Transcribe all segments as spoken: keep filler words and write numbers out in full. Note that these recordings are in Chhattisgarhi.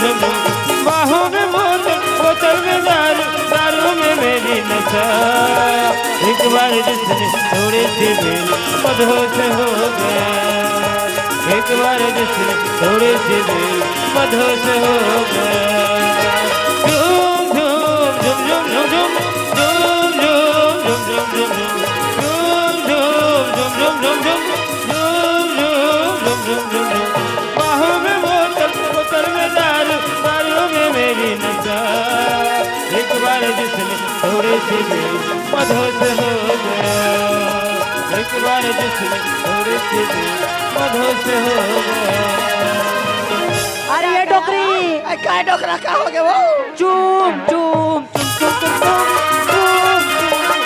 झुम झुम। बाहों में बोतल, बोतल में दारू, दारू में मेरी नशा। एक बार जिसने थोड़ी सी भी मदहोश हो गया। एक बार जिसने थोड़ी सी भी मदहोश हो गया। झूम झूम झुम झुम झुम झुम। झूम झूम झुम झुम झुम झुम। झूम झूम झुम झुम झुम झुम। झूम झूम झुम झुम झुम झुम। बाहों में बोतल, बोतल में दारू, दारू में मेरी नशा। एक बार जिसने थोड़ी सी भी मदहोश हो गया। एक बार जिसने थोड़ी सी भी मदहोश हो गया। अरे ये डोकरी। ए, काय डोकरा, का हो गया वो? चूम, चूम, चूम, चूम, चूम, चूम, चूम, चूम।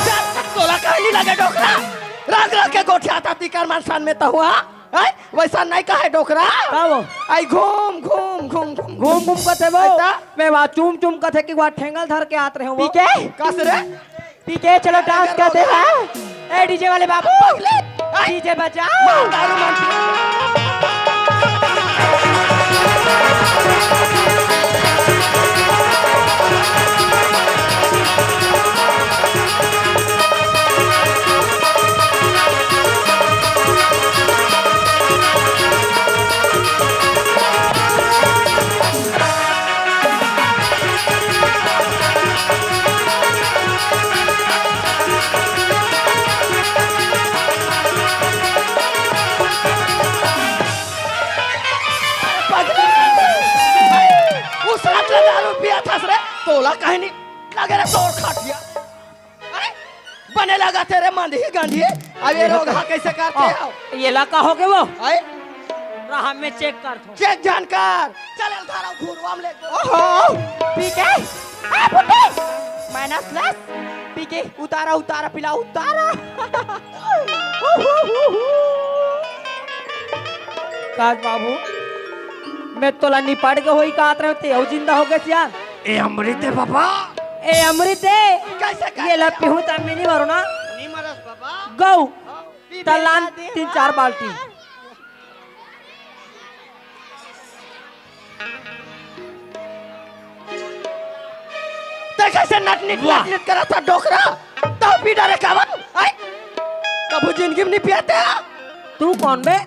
चल, तोला काहे नहीं लगे डोकरा? रंग रंग के गोठियाता तीकर मन सन में तहुआ। हैं? वैसा नहीं कहे डोकरा। का वो? आई घूम, घूम, घूम, घूम, घूम। घूम घूम कथे वो। ऐसा? मैं वहाँ चूम चूम कथे कि वहाँ ठेंगल धर के आत रहे हो वो। पीके? कस रे? पीके, चलो डांस करते हैं। ए डीजे वाले बाबू, पगले। आई। डीजे बजाओ। मार दारू मार। दारू पिया थस रे, तोला कहीं नहीं लगे रे तोर खटिया। अरे, बने लगा तेरे मंदी गंदी। अब ये रोग हा कैसे करते हो? ये ला का हो गए वो? अरे, रहा मैं चेक कर दो। चेक जान कर। चल, एल धारा घुरवा में ले। ओहो, पी के। आ, बुड्ढे। Minus plus. पी के उतारा, उतारा, पिला, उतारा। काज बाबू, मैं तोला निपट के होई कात रहे, ते अउ जिंदा हो गए यार। ए अमृत है बाबा। ए अमृत है। कैसे, कैसे? ये ला पीहूं त मैं नहीं मरो ना। नहीं मरस बाबा। गौ। हाँ, पी तलान बेटा दे। तीन चार बाल्टी। ते कैसे नटनिट, वाह। नटनिट करत हा डोकरा? तो पी डरे कावन? आई? कभू जिंदगी में नहीं पियाते हा? तू कौन बे?